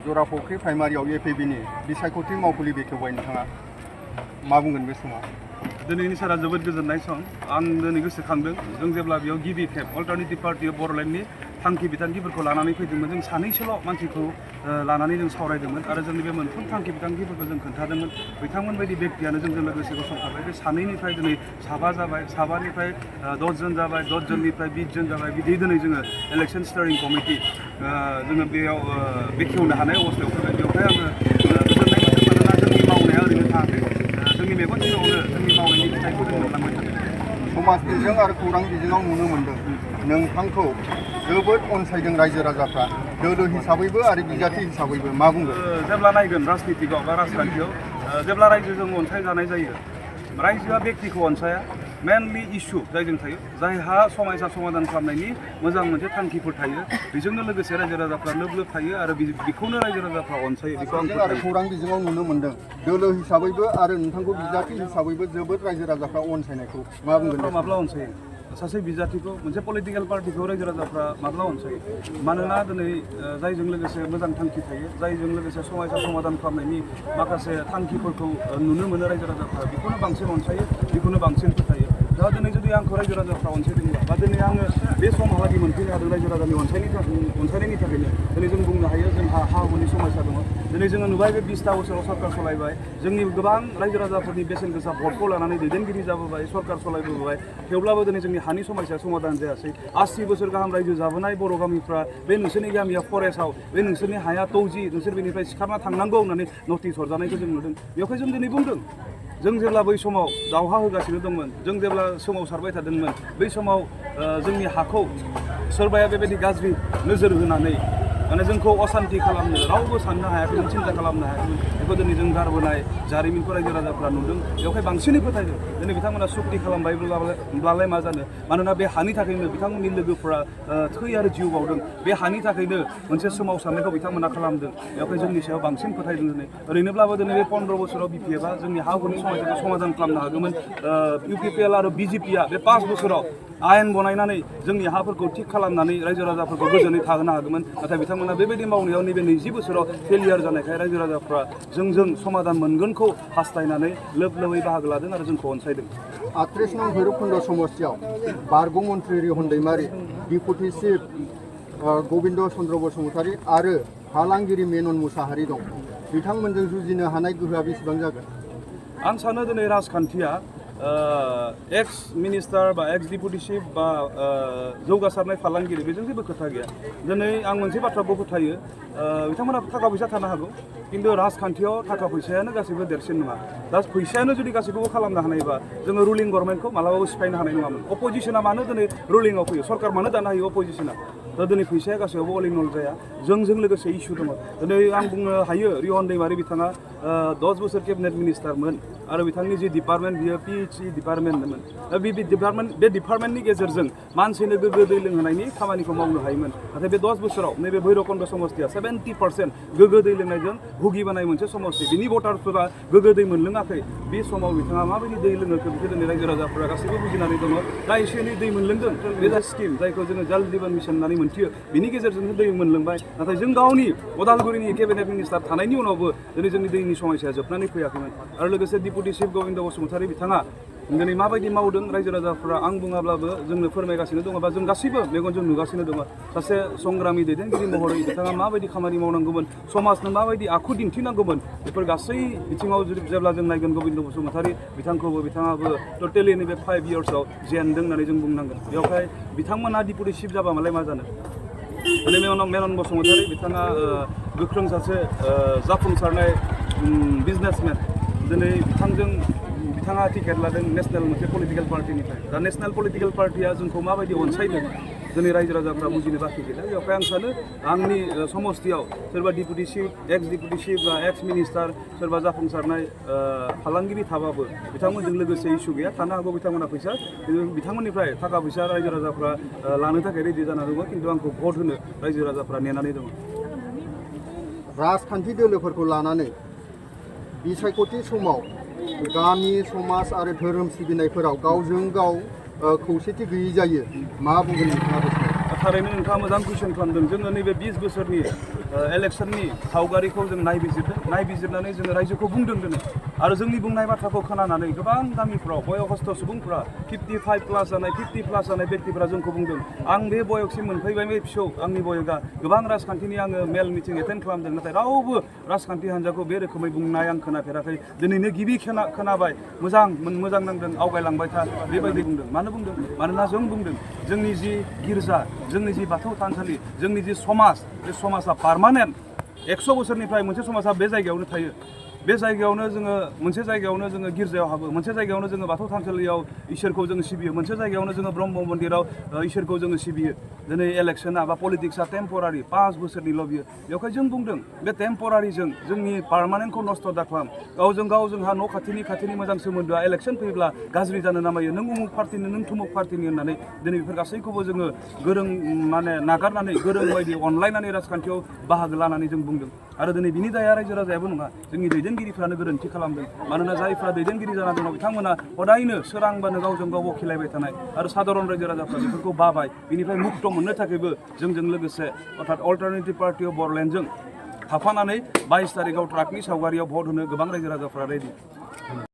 जराफुख्रि प्राइमारियाव एफएबिनि बिसायख'थि मावखुलि बेखेवबाय नोंथाङा मा बुंगोन बे समाव? दिनैनि सारा जोबोद गोजोननाय सम। आं दिनै गोसोखांदों जों जेब्ला बेयाव गिबि खेब अल्टारनेटिभ पार्टी अफ बर'लेण्डनि थांखि बिथांखिफोरखौ लानानै फैदोंमोन। जों सानैसोल' मानसिखौ लानानै जों सावरायदोंमोन आरो जोंनि बे मोनफ्रोम थांखि बिथांखिफोरखौ जों खोन्थादोंमोन। बिथांमोन बायदि व्यक्तियानो जोंजों लोगोसे गसंफाबाय। बे सानैनिफ्राय दिनै साबा जाबाय, साबानिफ्राय 10 जन जाबाय, 10 जननिफ्राय 20 जन जाबाय। बिदि दिनै जोङो इलेक्शन स्टियारिं कमिटि जोङो बेयाव बेखेवनो हानाय अबस्थायाव फैबाय। बेवहाय आङो गोजोननाय मोनदों मानोना जोंनि मावनाया ओरैनो थाङाखै। जोंनि मेगन सिगाङावनो जोंनि मावनायनि फिथाइखौ जों मोनलांबाय थादों। समाज बिजों आरो खौरां बिजोङाव नुनो मोन्दों नोंथांखौ जोबोद अनसायदों रायजो राजाफ्रा, दोलो हिसाबैबो आरो बिजाथि हिसाबैबो। मा बुंगोन? जेब्ला नायगोन राजनितिकआव बा राजखान्थियाव जेब्ला रायजोजों अनसायजानाय जायो, रायजोआ व्यक्तिखौ अनसाया, मेनलि इसु जायजों थायो, जायहा समस्या समाधान खालामनायनि मोजां मोनसे थांखिफोर थायो, बेजोंनो लोगोसे रायजो राजाफ्रा लोब लोब थायो आरो बेखौनो रायजो राजाफ्रा अनसायो। बेखौ आं खौरां बिजोङाव नुनो मोन्दों दोलो हिसाबैबो आरो नोंथांखौ बिजाथि हिसाबैबो जोबोद रायजो राजाफ्रा अनसायनायखौ। मा बुंगोन? माब्ला अनसायो? सासे बिजाथिखौ, मोनसे पलिटिकेल पार्टिखौ रायजो राजाफ्रा माब्ला अनसायो? मानोना दिनै जायजों लोगोसे मोजां थांखि थायो, जायजों लोगोसे समस्या समाधान खालामनायनि माखासे थांखिफोरखौ नुनो मोनो रायजो राजाफ्रा, बेखौनो बांसिन अनसायो, बेखौनो बांसिन फोथायो। दा दिनै जुदि आंखौ रायजो राजाफ्रा अनसायदोंब्ला बा दिनै आङो बे समहालागै मोनफैनो हादों रायजो राजानि अनसायनायनि थाखायनो दिनै जों बुंनो हायो जोंहा हा हुनि समस्या दङ। दिनै जोङो नुबाय बे 20टा बोसोराव सरकार सलायबाय, जोंनि गोबां रायजो राजाफोरनि बेसेन गोसा भटखौ लानानै दैदेनगिरि जाबोबाय, सरकार सलायबोबाय। थेवब्लाबो दिनै जोंनि हानि समस्या समाधान जायासै। 80 बोसोर गाहाम रायजो जाबोनाय बर' गामिफ्रा बे नोंसोरनि गामिया फरेस्टआव, बे नोंसोरनि हाया तौजि, नोंसोर बेनिफ्राय सिखारना थांनांगौ होननानै नटिस हरजानायखौ जों नुदों। बेवहाय जों दिनै बुंदों जों जेब्ला बै समाव दावहा होगासिनो दंमोन, जों जेब्ला सोमावसारबाय थादोंमोन, बै समाव जोंनि हाखौ सोरबाया बेबायदि गाज्रि नोजोर होनानै माने जोंखौ असान्ति खालामनो रावबो साननो हायाखैमोन, चिन्ता खालामनो हायाखैमोन। बेखौ दिनै जों गारबोनाय जारिमिनखौ रायजो राजाफ्रा नुदों। बेवहाय बांसिनै फोथायदों। दिनै बिथांमोना सुक्ति खालामबायब्लालाय मा जानो? मानोना बे हानि थाखायनो बिथांमोननि लोगोफोरा थै आरो जिउ बावदों। बे हानि थाखायनो मोनसे सोमावसारनायखौ बिथांमोना खालामदों। बेवहाय जोंनि सायाव बांसिन फोथायदों। दिनै ओरैनोब्लाबो दिनै बे 15 बोसोराव बिपिएफआ जोंनि हा हुनि समस्याखौ समाधान खालामनो हागौमोन। इउपिपिएल आरो बिजेपिआ बे 5 बोसोराव आयेन बनायनानै जोंनि हाफोरखौ थिग खालामनानै रायजो राजाफोरखौ गोजोनै थाहोनो हागौमोन। नाथाय बिथांमोना बेबायदि मावनायाव नैबे 20 बोसोराव फेलियार जानायखाय रायजो राजाफ्रा जोंजों समाधान मोनगोनखौ हास्थायनानै लोब लोबै बाहागो लादों आरो जोंखौ अनसायदों। 38 नं भैरबकुंड समस्तियाव बारग' मन्त्रि रिहन दैमारि, डिपुटि चिफ गबिन्द चन्द्र बसुमतारी आरो फालांगिरि मेनन मुसाहारि दं। बिथांमोनजों जुजिनो हानाय गोहोआ बेसेबां जागोन? आं सानो दिनै राजखान्थिया एक्स मिनिस्टार बा एक्स डिपुटि चिफ बा जौगासारनाय फालांगिरि बेजों जेबो खोथा गैया। दिनै आं मोनसे बाथ्राखौ फोथायो, बिथांमोना थाखा फैसा थानो हागौ, खिन्थु राजखान्थियाव थाखा फैसायानो गासैबो देरसिन नङा। दा फैसायानो जुदि गासैखौबो खालामनो हानायबा जोङो रुलिं गभर्नमेन्टखौ मालाबाबो सिफायनो हानाय नङामोन। अपोजिसना मानो दिनै रुलिंआव फैयो? सरकार मानो दानो हायो अपोजिसना? दा दिनै फैसाया गासैयावबो अल इन अल जाया। जोंजों लोगोसे इस्यु दङ। दिनै आं बुंनो हायो रिहन दैमारि बिथाङा 10 बोसोर केबिनेट मिनिस्टारमोन आरो बिथांनि जि डिपार्टमेन्ट बियो पिएचइ डिपार्टमेन्टमोन। दा बे डिपार्टमेन्टनि गेजेरजों मानसिनो गोग्गो दै लोंहोनायनि खामानिखौ मावनो हायोमोन। नाथाय बे 10 बोसोराव नैबे भैरबकुंड समस्तिया 70% गोग्गो दै लोंनायजों भुगिबोनाय मोनसे समस्ति। बिनि भटारफोरा गोग्गो दै मोनलोङाखै। बे समाव बिथाङा माबायदि दै लोङोखो बेखौ दिनै रायजो राजाफोरा गासैबो बुजिनानै दङ। दा एसे एनै दै मोनलोंदों। बे जा स्किम जायखौ जोङो जल जीवन मिशन होननानै मोनथियो, बिनि गेजेरजोंनो दै मोनलोंबाय। नाथाय जों गावनि उदालगुरिनि केबिनेट मिनिस्टार थानायनि उनावबो दिनै जोंनि दैनि समस्याया जोबनानै फैयाखैमोन। आरो लोगोसे डिपुटि चिफ गबिन्द बसुमतारी बिथाङा दिनै माबायदि मावदों रायजो राजाफ्रा आं बुङाब्लाबो जोंनो फोरमायगासिनो दङ बा जों गासैबो मेगनजों नुगासिनो दङ। सासे संग्रामि दैदेनगिरि महरै बिथाङा माबायदि खामानि मावनांगौमोन, समाजनो माबायदि आखु दिन्थिनांगौमोन, बेफोर गासै बिथिङाव जेब्ला जों नायगोन गबिन्द बसुमतारी बिथाङाबो टटेलि नैबे 5 इयार्सआव जेनदों होननानै जों बुंनांगोन। बेवहाय बिथांमोना डिपुटि चिफ जाबा मालाय मा जानो? माने मेनन बसुमतारी बिथाङा गोख्रों सासे जाफुंसारनाय बिजनेसमेन। दिनै बिथाङा टिकेट लादों नेसनेल मोनसे पलिटिकेल पार्टिनिफ्राय। दा नेसनेल पलिटिकेल पार्टिया जोंखौ माबायदि अनसायदों दिनै रायजो राजाफ्रा बुजिनो बाखि गैला। बेवहाय आं सानो आंनि समस्तियाव सोरबा डिपुटि चिफ, एक्स डिपुटि चिफ बा एक्स मिनिस्टार, सोरबा जाफुंसारनाय फालांगिरि थाबाबो बिथांमोनजों लोगोसे इस्यु गैया। थानो हागौ बिथांमोना फैसा, बिथांमोननिफ्राय थाखा फैसा रायजो राजाफ्रा लानो थाखाय रेडि जानानै दङ, खिन्थु आंखौ भट होनो रायजो राजाफ्रा नेनानै दङ। राजखान्थि दोलोफोरखौ लानानै बिसायख'थि समाव गामि समाज आरो धोरोम सिबिनायफोराव गावजों गाव खौसेथि गैयै जायो। मा बुंगोन नोंथाङा? थारैनो नोंथाङा मोजां कुइसन खालामदों जोङो नैबे 20 बोसोरनि इलेक्सननि सावगारिखौ जों नायबिजिरनानै जोङो रायजोखौ बुंदों दिनै आरो जोंनि बुंनाय बाथ्राखौ खोनानानै गोबां गामिफ्राव बयस्थ सुबुंफ्रा 55 प्लास जानाय 50 प्लास जानाय व्यक्तिफ्रा जोंखौ बुंदों आं बे बयससिम मोनफैबाय बे फिसौ आंनि बयगा गोबां राजखान्थिनि आङो मेल मिटिं एटेन्ड खालामदों नाथाय रावबो राजखान्थि हान्जाखौ बे रोखोमै बुंनाय आं खोनाफेराखै दिनैनो गिबि खोनाबाय मोजां नांदों आवगायलांबाय था बेबायदि बुंदों मानो बुंदों मानोना जों बुंदों जोंनि जि गिर्जा जोंनि जि बाथौ थानसालि जोंनि जि समाज बे समाजा पार्मानेन्ट 100 बोसोरनिफ्राय मोनसे समाजा बे जायगायावनो थायो बे जायगायावनो जोङो मोनसे जायगायावनो जोङो गिर्जायाव हाबो मोनसे जायगायावनो जोङो बाथौ थानसालियाव इसोरखौ जोङो सिबियो मोनसे जायगायावनो जोङो ब्रह्म मन्दिराव इसोरखौ जोङो सिबियो दिनै इलेक्सना बा पलिटिक्सआ टेम्परारि 5 बोसोरनिल' बियो बेवहाय जों बुंदों बे टेम्परारिजों जोंनि पार्मानेन्टखौ नस्थ' दाखालाम गावजों गाव जोंहा न' खाथिनि मोजां सोमोन्दोआ इलेक्सन फैयोब्ला गाज्रि जानो नामायो नों उमुक पार्टिनि नों थुमुक पार्टिनि होननानै दिनै बेफोर गासैखौबो जोङो गोरों माने नागारनानै गोरों बायदि अनलायनानै राजखान्थियाव बाहागो लानानै जों बुंदों आरो दिनै बिनि दाया रायजो राजायाबो नङा जोंनि दैदेनगिरिफ्रानो गोरोन्थि खालामदों मानोना जायफ्रा दैदेनगिरि जाना दङ बिथांमोना हदायनो सोरांबानो गावजों गाव वखिलायबाय थानाय आरो साधारन रायजो राजाफ्रा बेफोरखौ बाबाय बिनिफ्राय मुक्त मोननो थाखायबो जोंजों लोगोसे अर्थात अल्टारनेटिभ पार्टि अफ बर'लेण्डजों थाफानानै 22 तारिखआव ट्राकनि सावगारियाव भट होनो गोबां रायजो राजाफ्रा रेडि